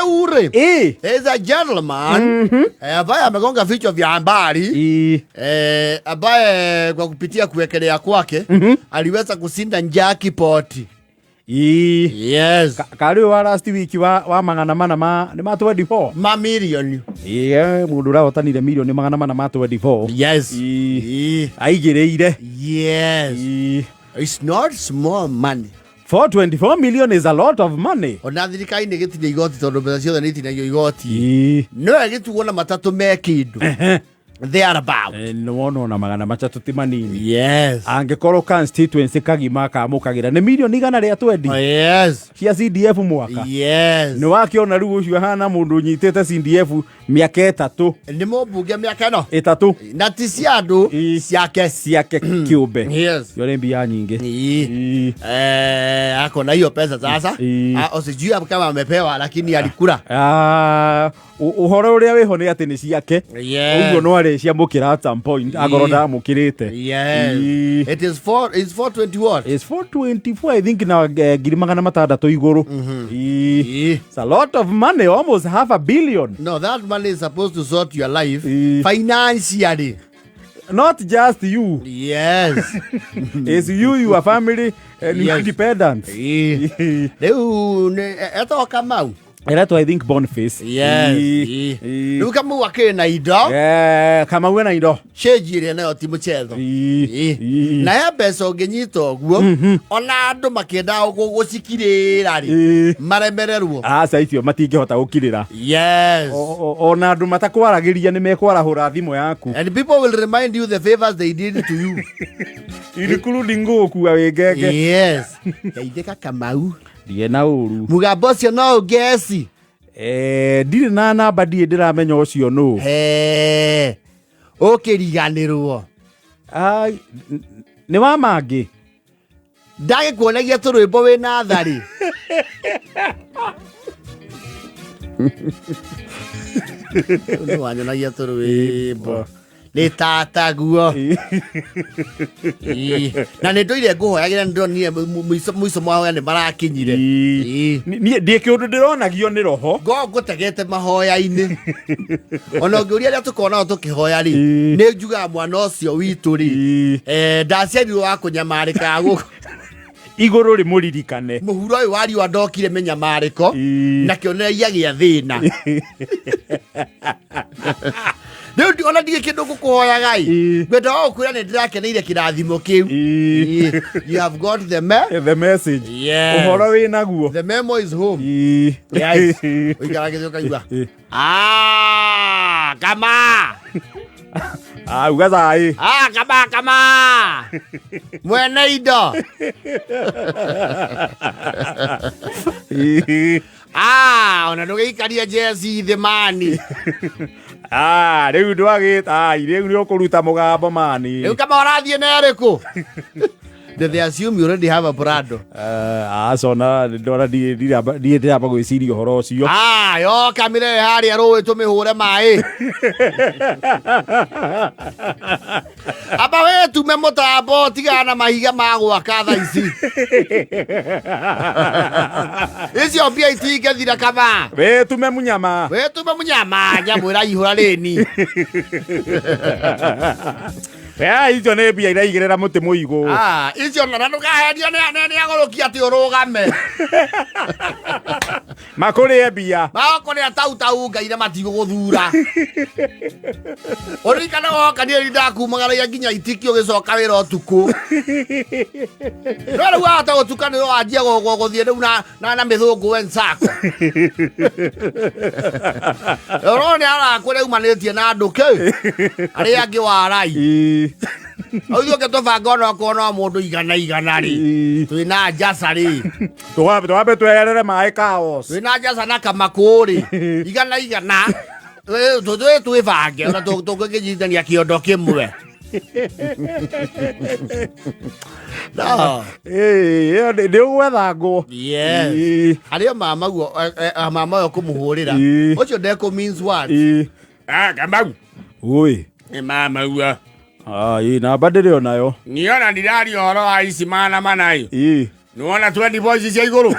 Rĩu rĩ, is a gentleman ambaye amegonga vichwa vya habari, ambaye kwa kupitia kuwekelea kwake aliweza kushinda jackpot. Yes. Karĩ wa last week wa 400 ma nĩ ma 24. Mamilioni. Ĩĩ, mũndũ ũrahotanire mirioni 400 ma 24. Yes. Aigĩrĩire. Yes. It's not small money. 424 million is a lot of money. Ona thirikari nĩ gĩtinia igoti, tondũ mbeca ciothe nĩ itinagio igoti. No ĩgĩtuo na matatũ me kĩndũ there about. Nĩ wona ona 300 ti manini. Angĩkorwo constituency kagima kamũkagĩra nĩ mirioni igana rĩa twendi cia CDF mwaka. Nĩ wakĩona rĩu ũcio ahana mũndũ ũnyitĩte CDF mĩaka 3. Nĩ mũmbunge mĩaka ĩno 3. Na ti cia andũ, ciake. Ciake kĩũmbe. Yo nĩ mbia nyingĩ. Ako na hiyo pesa sasa. Ah, sijui kama amepewa, lakini alikula. Ah, ũhoro ũrĩa wĩho nĩ atĩ nĩ ciake. Ũguo no arĩciamũkĩra at some point akorwo ndamũkĩrĩte. It is four, it's 420 what? It's 424, I think, na 600,000 igũrũ. It's a lot of money, almost half a billion. No, that money is supposed to sort your life financially. Not just you. It's you, your family and your dependents. Rĩu etagwo Kamau. Eretwo, I think, Boniface. Rĩu Kamau akĩrĩ na indo. Kamau ena indo. Cĩnji ĩrĩa nayo ti mũcetho. Na ya mbeca ũngĩnyita ũguo, ona andũ makĩendaga gũcikirĩra rĩ, maremererwo. Aca, icio matingĩhota gũkirĩra. Ona andũ matakwaragĩria nĩ mekwarahũra thimũ yaku. And people will remind you the favors they did to you. Including gũgũkua wĩ ngenge. Yes. Geithĩka Kamau. Ndirĩ na ũru. Mũgambo ũcio no ũngeci. Ndirĩ na namba, ndirĩ ndĩramenya ũcio nũ. He ũkĩriganĩrwo. Ai, nĩ wa mangĩ. Ndagĩkuonagia tũrwĩmbo wĩ natharĩ. Nĩ wanyonagia tũrwĩmbo nĩ tataguo. Ĩĩ. Na nĩ ndũire ngũhoyagĩra, nĩ ndonire mũico mũico mahoya nĩ marakinyire. Niĩ ndiĩ kĩũndũ ndĩronagio nĩ roho. Ngo ngũtegete mahoya-inĩ, ona ũngĩũria arĩa tũkorwo tũkĩhoya rĩ, nĩ njugaga mwana ũcio witũ rĩ, ndaciarirwo wa kũnyamarĩkaga gũkũ. Igũrũ rĩmũririkane. Mũhuro ũyũ wa riũa ndokire mĩnyamarĩko na kĩonereria gĩa thĩna. Rĩu ona ndirĩ kĩndũ ngũkũhoyaga ĩ, ngwenda o gũkwĩra nĩ ndĩrakeneire kĩrathimo kĩu. You have got the me The message. Yes. Ũhoro wĩ naguo. The memo is home. Yes. Ũikaragĩte ũkaigua, "Ah, kama." Ah, uga thai. Ah, kama kama mwene indo. Ah, ona ndũgĩikarie jeci thĩ mani. Ah, rĩu ndwagĩta ai, rĩu nĩ ũkũruta mũgambo mani. Rĩu kama ũrathiĩ na ĩrĩkũ? They assume you already have a Prado. Aca, ona ndona ndirĩ ndĩramba gwĩciria ũhoro ũcio. Ah, yoka mĩrere harĩa rũĩ tũmĩhũre maĩ. Amba wĩtume mũtambo, tigana na mahiga ma gwaka thaa ici. Icio mbia itingĩthira kama. Wĩtume munyama. Wĩtume mũnyama, nyamũ ĩraihũra rĩni. Icio nĩ mbia iraigĩrĩra mũtĩ mũigũ. Ah, icio na ndũkahenio nĩ agũrũki atĩ ũrũgame. Makũrĩe mbia. Magũkũrĩa tau tau ngai na matigũgũthura. Ũririkane woka niĩ ndakumagaragia nginya itiki ũgĩcoka wĩra ũtukũ. No rĩu wahota gũtukanĩrwo wanjia gũthiĩ rĩu na mĩthũngũ wenzako. Ũrona nĩ arakũrĩa umanĩtie na andũ kĩ arĩa angĩ warai. Rĩu ithuĩ tũbanga onokorwo no mũndũ igana igana rĩ, twĩna njasa rĩ. Twambe tweherere maĩ kaos. Twĩna njasa na kamakũ rĩ, igana igana. Twĩbange ona tũngĩnyitithania kĩondo kĩmwe. No. Ĩyo nĩ ũgwetha ngũ. Yes. Harĩa mama guo, mama ũyũ kũmũhũrĩra. Ũcio ndekũ means what? Ah, Kamau. Ui. Nĩ mama guo. Ah, ĩ namba ndĩrĩ onayo. Niona ndiraria ũhoro wa ici 400 ĩ. Ĩ. Nĩwona 24 ici cia igũrũ.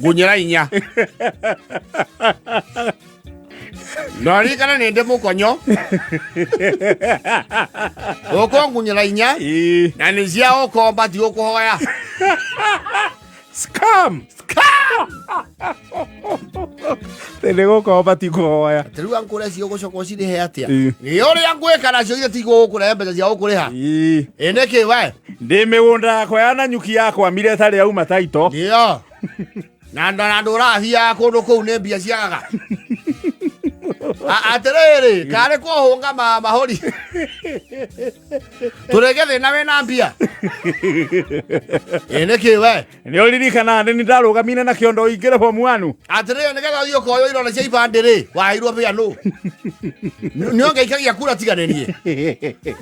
Ngunyĩra inya. No ririkana nĩ ndĩ mũkonyo. Ũkũngunyĩra inya na nĩ cia ũkomba ti ũkũhoya. Scam! Scam! Nĩ gũkomba ti kũhoya. Atĩ rĩu ankũre cio ũgũcoka ũcirĩhe atĩa? Ĩ. Nĩ ũrĩa ngwĩka nacio ithe tigũgũkũrehe mbeca cia gũkũrĩha. Ĩ. Ĩ nĩkĩ we? Ndĩ mĩgũnda yakwa ya Nanyuki yakwamire ĩtarĩ yauma taito. Ndio. Na na ndũrathiaga kũndũ kũu nĩ mbia ciagaga. Atĩrĩrĩ, karĩ kũhũnga mahũri. Tũrĩge thĩna wĩna mbia. Ĩ nĩkĩ we? Nĩ ũririkanaga nĩ ndarũgamire na kĩondo ingĩre bomu wanu. Atĩrĩrĩ, nĩgetha ũthiĩ ũkoywo ironda cia ibandĩ rĩ, waheirwo mbia nũ? Nĩ ũngĩikagia kura tiga nĩ niĩ.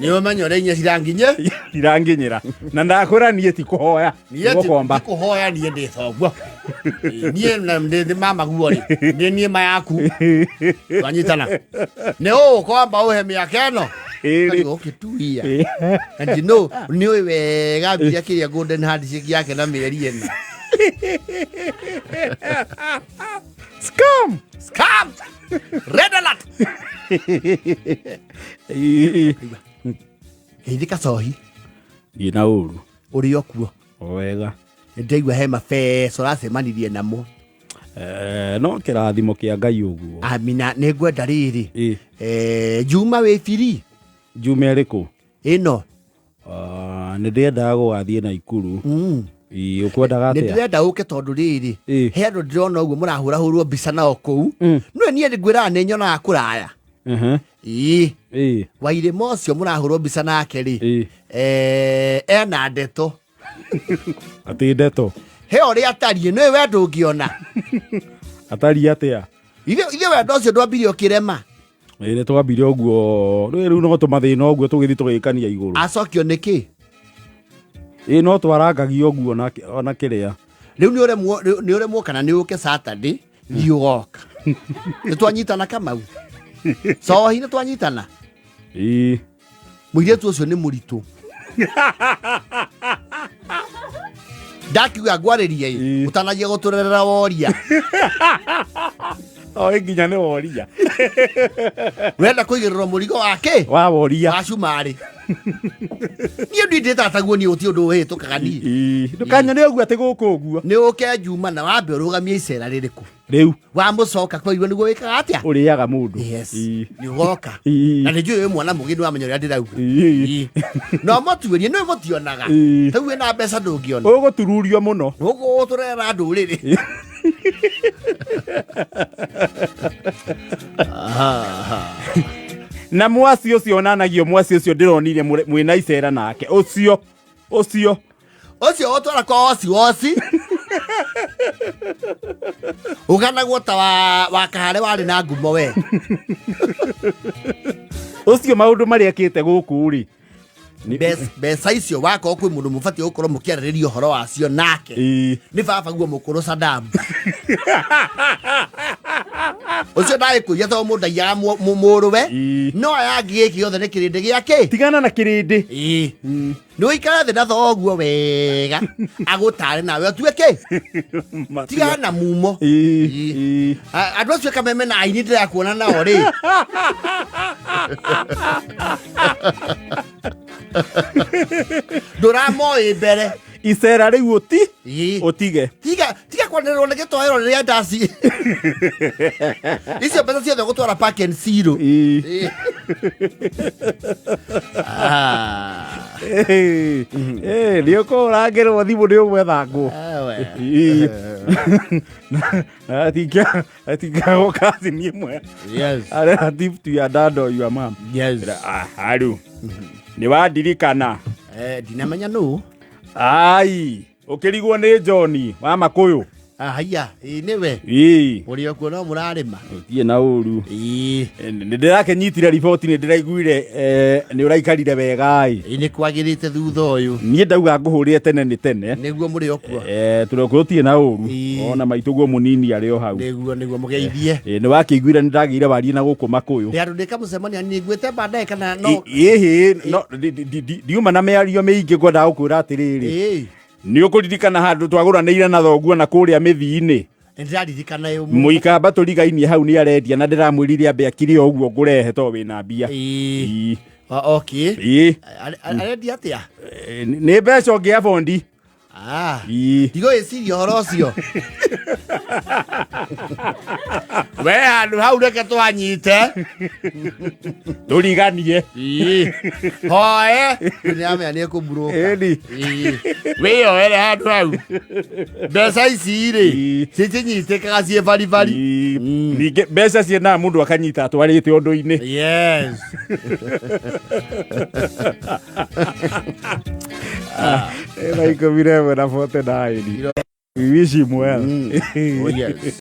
Nĩ ũmenye ũrĩa inya ciranginye. Iranginyĩra. Na ndakwĩra niĩ ti kũhoya. Niĩ ti Gũkomba. ti kũhoya niĩ ndĩ thoguo. Niĩ na ndĩ ndĩ mama guo rĩ, nĩ niĩ ma yaku. Twanyitana. Nĩ ũgũkomba ũhe mĩaka ĩno. Ĩrĩ. Ũkĩtuia. And you know, nĩ ũĩ wega mbia kĩrĩa golden handshake yake na mĩeri ĩna. Scam! Scam! Red alert! Geithĩka cohi Thiĩ na ũru. ũrĩ o kuo. O wega. Nĩndaigua he mabeca ũracemanirie namo. Eh, no kĩrathimo kĩa Ngai ũguo. Amina nĩ ngwenda rĩrĩ. Ĩ, Eh, Juma wĩ biri Juma ĩrĩkũ? ĩno. Ah, nĩ ndĩendaga gũgathiĩ Naikuru. Ĩ, ũkwendaga Nĩ atĩa? ndĩrenda ũke tondũ rĩrĩ Ĩ. he andũ ndĩrona ũguo mũrahũrahũrwo mbica nao kũu. No niĩ ngwĩraga nĩ nyonaga kũraya. Mhm. Ĩ, Ĩ, Wairĩma ũcio mũrahũrwo mbica nake rĩ ĩ. eh, ena ndeto Atĩ ndeto. he ũrĩa atariĩ nĩwe we ndũngĩona Atariĩ atĩa? ithe wendo ũcio ndwambirie ũkĩrema Ĩ, nĩ twambire ũguo rĩu rĩu no tũmathĩna ũguo tũgĩthiĩ tũgĩkania igũrũ. Acokio nĩkĩ? Ĩ, no twarangagia ũguo ona kĩrĩa. Rĩu nĩ ũremwo kana nĩ ũke Saturday thiĩ ũgoka. Nĩ twanyitana Kamau cohi nĩ twanyitana. Ĩ. Mũirĩtu ũcio nĩ mũritũ ndakiuga ngwarĩrie ĩ Ĩ. ũtanagia gũtũrerera woria. O ĩ, nginya nĩ woria. Ũrenda kũigĩrĩrwo mũrigo wake Wa woria. wa cumarĩ. Niĩ ndindĩtataguo niĩ gũtirĩ ũndũ ũhĩtũkaga niĩ. Ĩ, ndũkanyone ũguo atĩ gũkũ ũguo. Nĩ ũke Juma na wambe ũrũgamie icera rĩrĩkũ. Rĩu Wamũcoka kwaigua nĩguo wĩkaga atĩa? Ũrĩaga mũndũ. Yes. Ĩ. Nĩ ũgoka. Ĩ. Na nĩ njũĩ wĩ mwana mũgĩ nĩ wamenya ũrĩa ndĩrauga. Ĩ. Ĩ. No mũtuĩrie nĩ mũtionaga. Ĩ. Rĩu wĩna mbeca ndũngĩona. Ũgũtururio mũno. Ũgũtũrera ndũrĩrĩ. Na mwasi ũcio onanagio mwasi ũcio ndĩronire mwĩna icera nake ũcio ũcio. Ũcio ũtwara kwa oci oci ũganagwo ta wa kahare warĩ na ngumo we. Ũcio maũndũ marĩa ekĩte gũkũ rĩ. Mbeca icio wakorwo kwĩ mũndũ mũbatiĩ gũkorwo mũkĩarĩrĩria ũhoro wacio nake. Ĩ. Nĩ baba guo mũkũrũ Saddam ũcio ndagĩkũiya tondũ mũndũ aiyaga mũrũwe. Ĩ. No aya angĩ gĩkĩ gĩothe nĩ kĩrĩndĩ gĩake. Tigana na kĩrĩndĩ. Ĩ. Nĩ ũikare thĩ na thoguo wega agũtare nawe ũtue kĩ tigana na mumo. Ĩ. Ĩ. Ĩ. Andũ acio kameme na aini ndĩrakuona nao rĩ ndũramoĩ mbere. Icera rĩu ũti Ĩ. Ũtige. Tiga tiga kwanĩrĩrwo nĩ gĩtoero rĩrĩa ndaci icio mbeca ciothe gũtwara park and zero. Ĩ. Ĩ. Ah. Ĩ. Ĩ, nĩ ũkũhũrangĩrwo thimũ nĩ ũgwetha ngũ. Ewe. Ĩ. Na atingĩagwo kazi ĩmwe. Yes. A relative to your dad or your mom. Yes. Haru nĩ wandirikana. Eh, ndinamenya nũ. Ai, ũkĩrigwo nĩ John wa Makũyũ. Ah, haiya, ĩ nĩwe. Ĩ. Ũrĩ o kuo no mũrarĩma? Ũthiĩ na ũru. Ĩ. Nĩ ndĩrakĩnyitire riboti nĩ ndĩraiguire nĩ ũraikarire wega ĩ. Ĩ, nĩ kwagĩrĩte thutha ũyũ. Niĩ ndauga ngũhũrĩre tene nĩ tene. Nĩguo mũrĩ o kuo. Tũrĩ o kuo tũtirĩ na ũru. Ĩ. Ona maitũ guo mũnini arĩ o hau. Nĩguo mũgeithie. Nĩ wakĩiguire nĩ ndagĩire warie na gũkũ Makũyũ. Nĩ andũ ndĩkamũcemania nĩ nguĩte baadaye kana no. Ĩhĩ, no ndiuma na mĩario mĩingĩ ngwendaga gũkwĩra atĩrĩrĩ. Ĩ. Nĩ ũkũririkana handũ twagũranĩire na thoguo na kũrĩa mĩthii-inĩ? Nĩndĩraririkana ĩ Mũikamba tũrigainie hau nĩ arendia na ndĩramwĩrire ambe akire o ũguo ngũrehe to wĩna mbia. Ĩĩ. Ĩĩ. Okay. Ĩĩ. Arendia atĩa? Nĩ mbeca ũngĩ abondi. Ah. Ĩĩ. Ndigũgĩciria ũhoro ũcio. We handũ hau reke twanyite. Tũriganie. Ĩĩ. Hoe. Nĩamenya nĩ ekũmburũka. Ĩni. Ĩĩ. Wĩyoere handũ hau. Mbeca ici rĩ, Ĩĩ. citinyitĩkaga ciĩ baribari. Ĩĩ. Ningĩ mbeca ciendaga mũndũ akanyita atwarĩte ũndũ-inĩ. Yes. Thaa 11 na 49. We wish him well. Oh, yes.